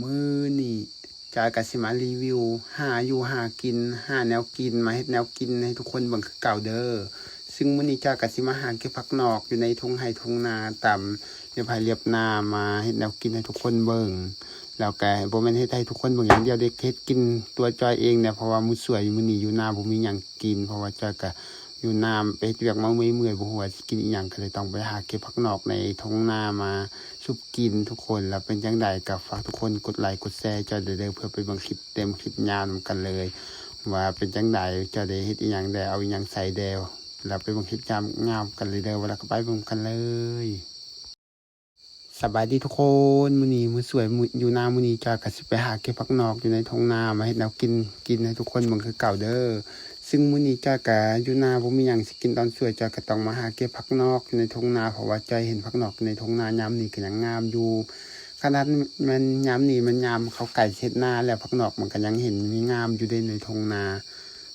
ມື້ນີ້ຈອຍກໍຊິມາຣີວິວຫາຢູ່ຫາກິນ ຫາແນວກິນ ມາເຮັດແນວກິນໃຫ້ທຸກຄົນເບິ່ງຄືເກົ່າເດີ. ຊຶ່ງມື້ນີ້ຈອຍກໍຊິມາຫາເກັບຜັກນອກຢູ່ໃນທົ່ງໄຮ່ທົ່ງນາ ຕາມລຽບໄຮ່ລຽບນາ ມາເຮັດແນວກິນໃຫ້ທຸກຄົນເບິ່ງ. ແລ້ວກໍບໍ່ແມ່ນເຮັດໃຫ້ທຸກຄົນເບິ່ງຢ່າງດຽວເດ້ ເຮັດກິນຕົວຈອຍເອງແຫຼະ ເພາະວ່າມື້ສວຍມື້ນີ້ຢູ່ນາບໍ່ມີຫຍັງກິນ ເພາະວ່າຈອຍກໍຢູ່ນາໄປເຮັດວຽກມາເມື່ອຍໆ ບໍ່ຮູ້ວ່າຊິກິນອີ່ຫຍັງ ກໍເລີຍຕ້ອງໄປຫາເກັບຜັກນອກໃນທົ່ງນາມາ ຊຸບກິນທຸກຄົນ. ແລ້ວເປັນຈັ່ງໃດກໍຝາກທຸກຄົນກົດໄລກົດແຊໃຫ້ຈອຍແດ່ເດີ ເພື່ອໄປເບິ່ງຄລິບເຕັມຄລິບຍາວນຳກັນເລີຍ ວ່າເປັນຈັ່ງໃດ ຈອຍໄດ້ເຮັດອີ່ຫຍັງແດ່ ເອົາອີ່ຫຍັງໃສ່ແດ່. ແລ້ວໄປເບິ່ງຄລິບຍາວນຳກັນເລີຍເດີ ແລ້ວກໍໄປເບິ່ງກັນເລີຍ. ສະບາຍດີທຸກຄົນ ມື້ນີ້ມື້ສວຍ ມື້ ຢູ່ນາມື້ນີ້ຈອຍກໍຊິໄປຫາເກັບຜັກນອກຢູ່ໃນທົ່ງນາ ມາເຮັດແນວກິນ ກິນໃຫ້ທຸກຄົນເບິ່ງຄືເກົ່າເດີ. ຊຶ່ງມື້ນີ້ຈອຍກະຢູ່ນາບໍ່ມີຫຍັງຊິກິນຕອນສວຍ ຈອຍກະຕ້ອງມາຫາເກັບຜັກນອກຢູ່ໃນທົ່ງນາ ເພາະວ່າຈອຍເຫັນຜັກນອກໃນທົ່ງນາຍາມນີ້ກະຍັງງາມຢູ່. ຂະໜາດແມ່ນຍາມນີ້ແມ່ນຍາມເຂົ້າໃກ້ເຮັດນາແລ້ວ ຜັກນອກມັນກະຍັງເຫັນມີງາມຢູ່ເດ້ໃນທົ່ງນາ.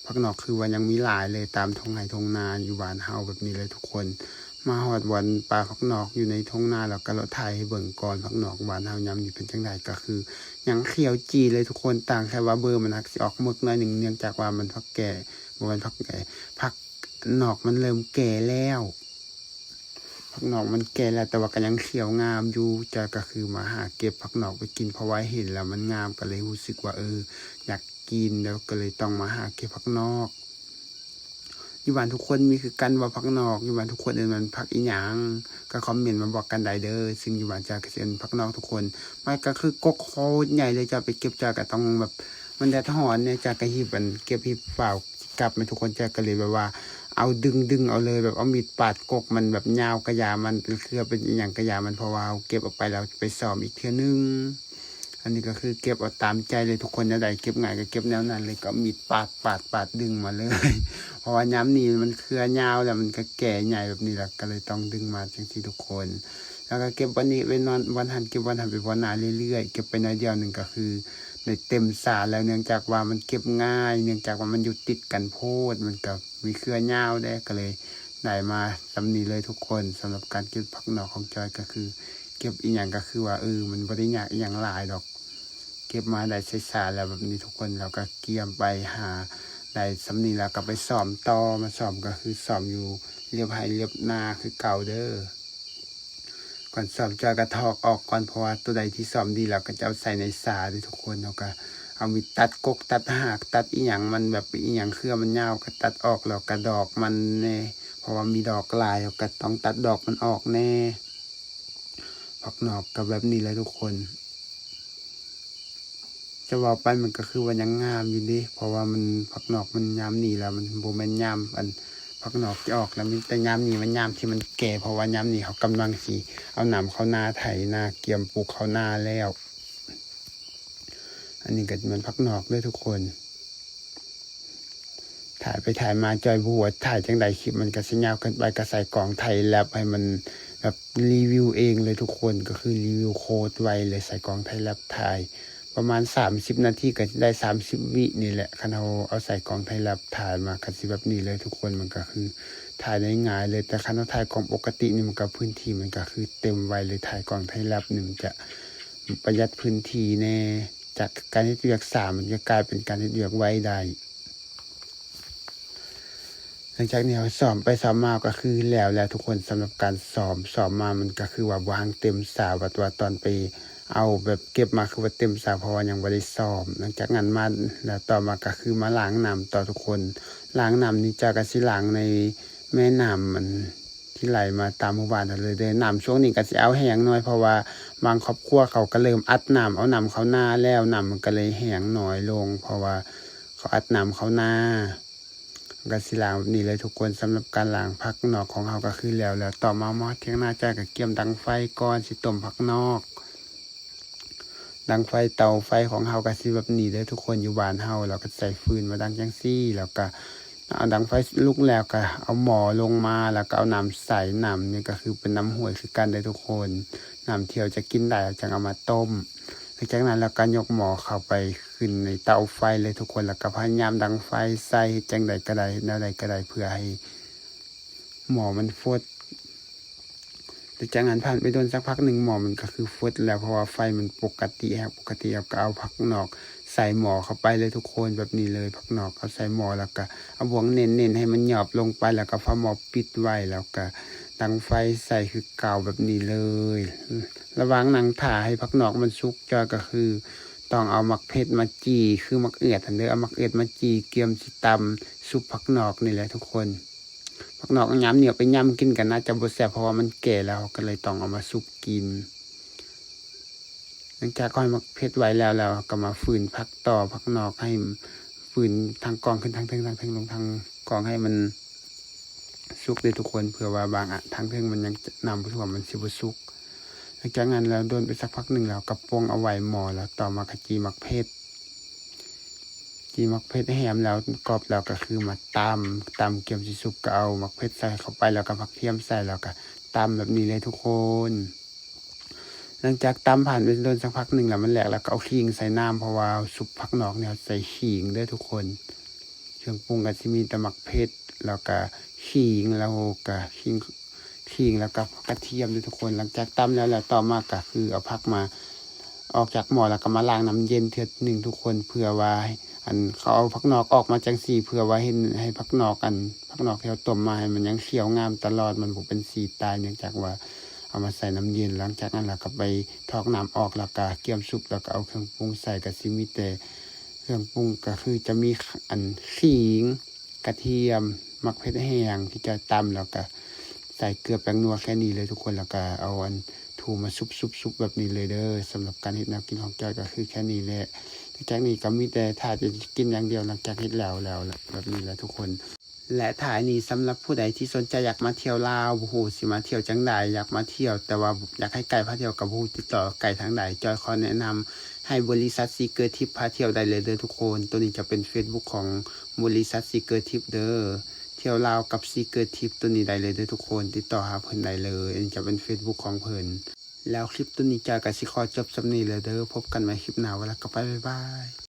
ຜັກນອກຄືວ່າຍັງມີຫຼາຍເລີຍ ຕາມທົ່ງໄຮ່ທົ່ງນາຢູ່ບ້ານເຮົາແບບນີ້ເລີຍທຸກຄົນ. ມາຮອດບ່ອນປ່າຜັກນອກຢູ່ໃນທົ່ງນາ ແລ້ວກໍເລາະຖ່າຍໃຫ້ເບິ່ງກ່ອນ ຜັກນອກບ້ານເຮົາຍາມນີ້ເປັນຈັ່ງໃດ ກໍຄືຍັງຂຽວຈີ່ເລີຍທຸກຄົນ. ຕ່າງແຄ່ວ່າເບີມັນຫາກຊິອອກເໝິກໜ້ອຍໜຶ່ງ ເນື່ອງຈາກວ່າມັນຜັກແກ່ ບໍ່ແມ່ນຜັກແກ່ ຜັກນອກມັນເລີ່ມແກ່ແລ້ວ ຜັກນອກມັນແກ່ແລ້ວ ແຕ່ວ່າກໍຍັງຂຽວງາມຢູ່. ຈອຍກໍຄືມາຫາເກັບຜັກນອກໄປກິນ ເພາະວ່າເຫັນແລ້ວມັນງາມ ກໍເລີຍຮູ້ສຶກວ່າ ເອີ ຢາກກິນ ແລ້ວກໍເລີຍຕ້ອງມາຫາເກັບຜັກນອກ. ຢູ່ບ້ານທຸກຄົນມີຄືກັນບໍ່ ຜັກນອກ? ຢູ່ບ້ານທຸກຄົນເອີ້ນມັນຜັກອີ່ຫຍັງ? ກໍຄອມເມັນມາບອກກັນໄດ້ເດີ. ຊຶ່ງຢູ່ບ້ານຈອຍກໍຊິເອີ້ນຜັກນອກທຸກຄົນ. ມັນກໍຄືກົກໂຄດໃຫຍ່ເລີຍ ຈອຍໄປເກັບ ຈອຍກໍຕ້ອງແບບ ມັນແດດຮ້ອນແດ່ ຈອຍກໍຮີບອັນ ເກັບຮີບຟ້າວຊິກັບແມ່ນທຸກຄົນ. ຈອຍກໍເລີຍແບບວ່າເອົາດຶງໆເອົາເລີຍ ແບບເອົາມີດປາດກົກມັນ ແບບຍາວກະຢາມັນ ເປັນເຄືອເປັນອີ່ຫຍັງກະຢາມັນ ເພາະວ່າເຮົາເກັບອອກໄປແລ້ວໄປຊ້ອມອີກເທື່ອໜຶ່ງ. ອັນນີ້ກໍຄືເກັບເອົາຕາມໃຈເລີຍທຸກຄົນ ແນວໃດເກັບງ່າຍກໍເກັບແນວນັ້ນເລີຍ ກໍມີດປາດ ປາດ ປາດ ດຶງມາເລີຍ ເພາະວ່າຍາມນີ້ມັນເຄືອຍາວແລ້ວ ມັນກໍແກ່ໃຫຍ່ແບບນີ້ແລ້ວ ກໍເລີຍຕ້ອງດຶງມາຈັ່ງຊີ້ທຸກຄົນ. ແລ້ວກໍເກັບບ່ອນນີ້ໄປບ່ອນ ບ່ອນຫັ້ນ ເກັບບ່ອນຫັ້ນໄປບ່ອນນາເລື້ອຍໆ ເກັບໄປໜ້ອຍດຽວໜຶ່ງກໍຄືໄດ້ເຕັມສາແລ້ວ ເນື່ອງຈາກວ່າມັນເກັບງ່າຍ ເນື່ອງຈາກວ່າມັນຢູ່ຕິດກັນໂພດ ມັນກໍມີເຄືອຍາວແດ່ ກໍເລີຍໄດ້ມາສ່ຳນີ້ເລີຍທຸກຄົນ. ສຳລັບການເກັບຜັກນອກຂອງຈອຍກໍຄື ເກັບອີ່ຫຍັງກໍຄືວ່າ ເອີ ມັນບໍ່ໄດ້ຍາກອີ່ຫຍັງຫຼາຍດອກ ເກັບມາໄດ້ໃສ່ສາແລ້ວແບບນີ້ທຸກຄົນ ແລ້ວກໍກຽມໄປຫາໄດ້ສ່ຳນີ້ ແລ້ວກໍໄປຊ້ອມຕໍ່ ມາຊ້ອມກໍຄືຊ້ອມຢູ່ລຽບໄຮ່ລຽບນາຄືເກົ່າເດີ. ກ່ອນຊ້ອມຈອຍກໍຖອກອອກກ່ອນ ເພາະວ່າຕົວໃດທີ່ຊ້ອມດີແລ້ວກໍຈະເອົາໃສ່ໃນສາເດີທຸກຄົນ. ເຮົາກໍເອົາມີດຕັດກົກຕັດຮາກ ຕັດອີ່ຫຍັງມັນ ແບບອີ່ຫຍັງເຄືອມັນຍາວກໍຕັດອອກ ແລ້ວກໍດອກມັນແດ່ ເພາະວ່າມີດອກຫຼາຍ ເຮົາກໍຕ້ອງຕັດດອກມັນອອກແດ່. ຜັກນອກກໍແບບນີ້ແຫຼະທຸກຄົນ ຈະເວົ້າໄປມັນກໍຄືວ່າຍັງງາມຢູ່ເດ້ ເພາະວ່າມັນ ຜັກນອກມັນຍາມນີ້ແລ້ວ ມັນບໍ່ແມ່ນຍາມອັນຜັກນອກຈະອອກແລ້ວ ມີແຕ່ຍາມນີ້ມັນຍາມທີ່ມັນແກ່ ເພາະວ່າຍາມນີ້ເຂົາກຳລັງຊິເອົານ້ຳເຂົ້ານາ ໄຖນາ ກຽມປູກເຂົ້ານາແລ້ວ. ອັນນີ້ກໍແມ່ນຜັກນອກເດີທຸກຄົນ. ຖ່າຍໄປຖ່າຍມາ ຈອຍບໍ່ຮູ້ວ່າຖ່າຍຈັ່ງໃດ ຄລິບມັນກໍຊິຍາວເກີນໄປ ກໍໃສ່ກ້ອງໄທແລັບໃຫ້ມັນແບບຣີວິວເອງເລີຍທຸກຄົນ ກໍຄືຣີວິວໂຄດໄວເລີຍ ໃສ່ກ້ອງໄທແລັບຖ່າຍປະມານສາມສິບນາທີ ກໍໄດ້ສາມສິບວິນີ້ແຫຼະ. ຄັນເຮົາເອົາໃສ່ກ້ອງໄທແລັບຖ່າຍມາ ກໍຊິແບບນີ້ເລີຍທຸກຄົນ ມັນກໍຄືຖ່າຍໄດ້ງ່າຍເລີຍ. ແຕ່ຄັນເຮົາຖ່າຍກ້ອງປົກກະຕິນີ້ ມັນກໍພື້ນທີ່ມັນກໍຄືເຕັມໄວເລີຍ ຖ່າຍກ້ອງໄທແລັບນີ້ມັນຈະປະຢັດພື້ນທີ່ແດ່ ຈາກການເຮັດວຽກຊ້າ ມັນຈະກາຍເປັນການເຮັດວຽກໄວໄດ້. ຫຼັງຈາກນີ້ເຮົາຊ້ອມໄປຊ້ອມມາກໍຄືແລ້ວແຫຼະທຸກຄົນ ສຳລັບການຊ້ອມ ຊ້ອມມາມັນກໍຄືວ່າບໍ່ຮັ່ງເຕັມສາ ບັດວ່າຕອນໄປເອົາແບບເກັບມາຄືວ່າເຕັມສາ ເພາະວ່າຍັງບໍ່ໄດ້ຊ້ອມ. ຫຼັງຈາກນັ້ນມາແລ້ວ ຕໍ່ມາກໍຄືມາລ້າງນ້ຳຕໍ່ທຸກຄົນ ລ້າງນ້ຳນີ້ຈອຍກໍຊິລ້າງໃນແມ່ນ້ຳອັນ ທີ່ໄຫຼມາຕາມໝູ່ບ້ານຫັ້ນເລີຍເດີ. ນ້ຳຊ່ວງນີ້ກໍຊິເອົາແຫ້ງໜ້ອຍ ເພາະວ່າບາງຄອບຄົວເຂົາກໍເລີ່ມອັດນ້ຳ ເອົານ້ຳເຂົ້ານາແລ້ວ ນ້ຳມັນກໍເລີຍແຫ້ງໜ້ອຍລົງ ເພາະວ່າເຂົາອັດນ້ຳເຂົ້ານາ ມັນກໍຊິລ້າງແບບນີ້ເລີຍທຸກຄົນ. ສຳລັບການລ້າງຜັກນອກຂອງເຮົາກໍຄືແລ້ວແລ້ວ. ຕໍ່ມາມາຮອດຖຽງນາ ຈອຍກໍກຽມດັງໄຟກ່ອນ ຊິຕົ້ມຜັກນອກ. ດັງໄຟ ເຕົາໄຟຂອງເຮົາກໍຊິແບບນີ້ເດີທຸກຄົນ ຢູ່ບ້ານເຮົາ ແລ້ວກໍໃຊ້ຟືນມາດັງຈັ່ງຊີ້ ແລ້ວກໍເອົາດັງໄຟລຸກແລ້ວ ກໍເອົາໝໍ້ລົງມາ ແລ້ວກໍເອົານ້ຳໃສ່ ນ້ຳນີ້ກໍຄືເປັນນ້ຳຫ້ວຍຄືກັນເດີທຸກຄົນ ນ້ຳທີ່ເຮົາຈະກິນໄດ້ ເຮົາຈັ່ງເອົາມາຕົ້ມ. ຫຼັງຈາກນັ້ນແລ້ວກໍຍົກໝໍ້ເຂົ້າໄປຂຶ້ນໃນເຕົາໄຟເລີຍທຸກຄົນ ແລ້ວກໍພະຍາຍາມດັງໄຟໃສ່ ເຮັດຈັ່ງໃດກໍໄດ້ ເຮັດແນວໃດກໍໄດ້ ເພື່ອໃຫ້ໝໍ້ມັນຟົດ. ຫຼັງຈາກນັ້ນຜ່ານໄປດົນສັກພັກໜຶ່ງ ໝໍ້ມັນກໍຄືຟົດແລ້ວ ເພາະວ່າໄຟມັນປົກກະຕິແຮງ ປົກກະຕິແລ້ວກໍເອົາຜັກນອກໃສ່ໝໍ້ເຂົ້າໄປເລີຍທຸກຄົນ ແບບນີ້ເລີຍ ຜັກນອກເອົາໃສ່ໝໍ້ ແລ້ວກໍເອົາບ່ວງເໜັ້ນໆໃຫ້ມັນຫຍອບລົງໄປ ແລ້ວກໍຝາໝໍ້ປິດໄວ້ ແລ້ວກໍດັງໄຟໃສ່ຄືເກົ່າ ແບບນີ້ເລີຍ. ລະຫວ່າງນັ່ງຖ້າໃຫ້ຜັກນອກມັນສຸກ ຈ້ອຍກໍຄືຕ້ອງເອົາໝາກເຜັດມາຈີ່ ຄືໝາກເອືອດຫັ້ນເດີ ເອົາໝາກເອືອດມາຈີ່ ກຽມຊິຕຳຊຸບຜັກນອກນີ້ແຫຼະທຸກຄົນ. ຜັກນອກຍາມນີ້ເອົາໄປຍຳກິນກໍໜ້າຈະບໍ່ແຊບ ເພາະວ່າມັນແກ່ແລ້ວ ເຮົາກໍເລີຍຕ້ອງເອົາມາຊຸບກິນ. ຫຼັງຈາກເຮົາໃຫ້ໝາກເຜັດໄວ້ແລ້ວ ແລ້ວເຮົາກໍມາຝືນຜັກຕໍ່ ຜັກນອກໃຫ້ຝືນທາງກອງຂຶ້ນທາງເທິງ ທາງເທິງລົງທາງກອງ ໃຫ້ມັນສຸກເດີທຸກຄົນ ເພື່ອວ່າບາງອັນທາງເທິງມັນຍັງໜາບໍ່ຖ້ວມ ມັນຊິບໍ່ສຸກ. ຫຼັງຈາກນັ້ນແລ້ວດົນໄປສັກພັກໜຶ່ງ ແລ້ວກໍປົງເອົາໄວ້ໝໍ້ ແລ້ວຕໍ່ມາກໍຈີ່ໝາກເຜັດ ຈີ່ໝາກເຜັດແຮມແລ້ວ ກອບແລ້ວກໍຄືມາຕຳ ຕຳກຽມຊິສຸກ ກໍເອົາໝາກເຜັດໃສ່ເຂົ້າໄປ ແລ້ວກໍຜັກທຽມໃສ່ ແລ້ວກໍຕຳແບບນີ້ເລີຍທຸກຄົນ. ຫຼັງຈາກຕຳຜ່ານໄປດົນສັກພັກໜຶ່ງແລ້ວ ມັນແຫຼກແລ້ວ ກໍເອົາຂີງໃສ່ນ້ຳ ເພາະວ່າຊຸບຜັກນອກນີ້ເຮົາໃສ່ຂີງເດີທຸກຄົນ. ເຄື່ອງປຸງກໍຊິມີແຕ່ໝາກເຜັດ ແລ້ວກໍຂີງ ແລ້ວກໍຂີງ ຂີງ ແລ້ວກໍກະທຽມເດີທຸກຄົນ. ຫຼັງຈາກຕຳແລ້ວ ແລ້ວຕໍ່ມາກໍຄືເອົາຜັກມາ ອອກຈາກໝໍ້ ແລ້ວກໍມາລ້າງນ້ຳເຢັນເທື່ອໜຶ່ງທຸກຄົນ ເພື່ອວ່າ ອັນ ເຂົາເອົາຜັກນອກອອກມາຈັ່ງຊີ້ ເພື່ອວ່າເຮັດໃຫ້ຜັກນອກ ອັນ ຜັກນອກທີ່ເຮົາຕົ້ມມາໃຫ້ມັນຍັງຂຽວງາມຕະຫຼອດ ມັນບໍ່ເປັນສີຕາຍ ເນື່ອງຈາກວ່າເອົາມາໃສ່ນ້ຳເຢັນ. ຫຼັງຈາກນັ້ນແລ້ວກໍໄປຖອກນ້ຳອອກ ແລ້ວກໍກຽມສຸກ ແລ້ວກໍເອົາເຄື່ອງປຸງໃສ່ ກໍຊິມີແຕ່ເຄື່ອງປຸງ ກໍຄືຈະມີ ອັນ ຂີງ ກະທຽມ ໝາກເຜັດແຮງທີ່ຈອຍຕຳ ແລ້ວກະໃສ່ເກືອແປ້ງນົວແຄ່ນີ້ເລີຍທຸກຄົນ ແລ້ວກະເອົາອັນຖົ່ວມາຊຸບໆໆແບບນີ້ເລີຍເດີ. ສຳລັບການເຮັດແນວກິນຂອງຈອຍກໍຄືແຄ່ນີ້ແຫຼະ ຫຼັງຈາກນີ້ກໍມີແຕ່ຖ້າຈະກິນຢ່າງດຽວ ຫຼັງຈາກເຮັດແລ້ວ ແລ້ວແບບນີ້ແຫຼະທຸກຄົນ. ແລະ ທ້າຍນີ້ ສຳລັບຜູ້ໃດທີ່ສົນໃຈຢາກມາທ່ຽວລາວ ບໍ່ຮູ້ຊິມາທ່ຽວຈັ່ງໃດ ຢາກມາທ່ຽວ ແຕ່ວ່າຢາກໃຫ້ໄກພາທ່ຽວ ກໍບໍ່ຮູ້ຕິດຕໍ່ໄກທາງໃດ ຈອຍຂໍແນະນຳໃຫ້ບໍລິສັດຊີເກີທິບພາທ່ຽວໄດ້ເລີຍເດີທຸກຄົນ. ໂຕນີ້ຈະເປັນເຟສບຸກຂອງ ບໍລິສັດຊີເກີທິບເດີ ທ່ຽວລາວກັບຊີເກີທິບ ໂຕນີ້ໄດ້ເລີຍເດີທຸກຄົນ ຕິດຕໍ່ຫາເພິ່ນໄດ້ເລີຍ. ອັນນີ້ຈະເປັນເຟສບຸກຂອງເພິ່ນ. ແລ້ວຄລິບໂຕນີ້ຈອຍກໍຊິຂໍຈົບສ່ຳນີ້ແຫຼະເດີ ພົບກັນໃໝ່ຄລິບໜ້າ ເວລາກໍໄປ ບາຍບາຍ.